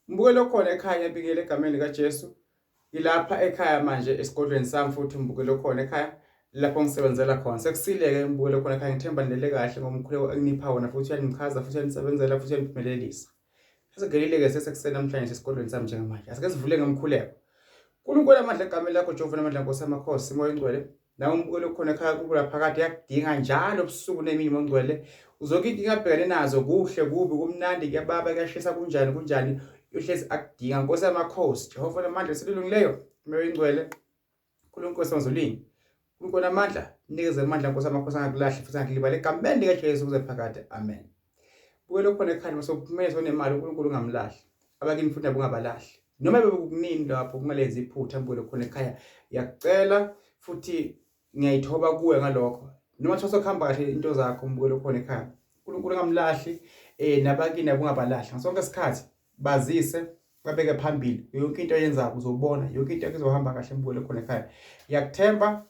Mbukelo okhona ekhaya bikele egameni likaJesu. Ngilapha ekhaya manje esigodlweni sami futhi mbukelo okhona ekhaya lapho ngisebenzela khona. Sekusileke mbukelo okhona ekhaya ngithemba nilele kahle ngomkhuleko enginipha wona futhi uyangichaza futhi uyanisebenzela futhi uyaniphumelelisa. Sesingenile-ke sesekuseni namhlanje esigodlweni sami njengamanje. Asike sivule ngomkhuleko. Nkulunkulu amandla egameni lakho Jehova namandla Nkosi yamakhosi moya ongcwele. Nawe umbukeli okhona ekhaya kunkulunkulu phakade yakudinga njalo ubusuku nemini mongcwele. Zonke inkinga abhekane nazo kuhle kubi kumnandi kuyababa kuyashisa kunjani kunjani uhlezi akudinga Nkosi yamakhosi Jehova namandla selulungileyo moya ongcwele. Nkulunkulu wasemazulwini Nkulunkulu namandla nikeze amandla Nkosi amakhosi angakulahli futhi angakulibali egameni likaJesu kuze phakade amen. Bukela okhona ekhaya mase uphumele sonemali uNkulunkulu ungamlahli abakini futhi nabo ungabalahli noma bekukunini lapho kungalenzi iphutha mbukele khona ekhaya ngiyakucela futhi ngiyayithoba kuwe ngalokho noma kuthiwa sokuhamba kahle into zakho mbukele khona ekhaya uNkulunkulu ungamlahli eh nabakini abungabalahli ngasonke isikhathi bazise babeke phambili yonke into oyenzayo uzobona yonke into yakho izohamba kahle mbukele khona ekhaya ngiyakuthemba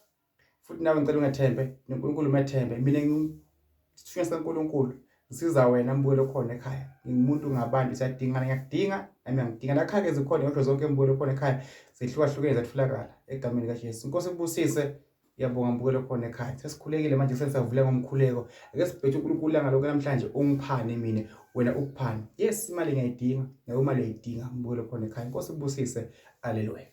futhi nawe ngicela ungethembe noNkulunkulu umethembe mina ngisithunywa sikaNkulunkulu ngisiza wena mbukelo okhona ekhaya ngingumuntu ngabantu siyadingana ngiyakudinga nami ngiyangidinga la khaya ke zikhona ngisho zonke mbukelo okhona ekhaya zihlukahlukene zatholakala egameni likaJesu inkosi ibusise ngiyabonga mbukelo okhona ekhaya sesikhulekile manje sesavula ngomkhuleko ake sibhethe uNkulunkulu langa lonke namhlanje ungiphane mina wena ukuphane yes imali ngiyayidinga nawe imali uyayidinga mbukelo okhona ekhaya inkosi ibusise aleluya.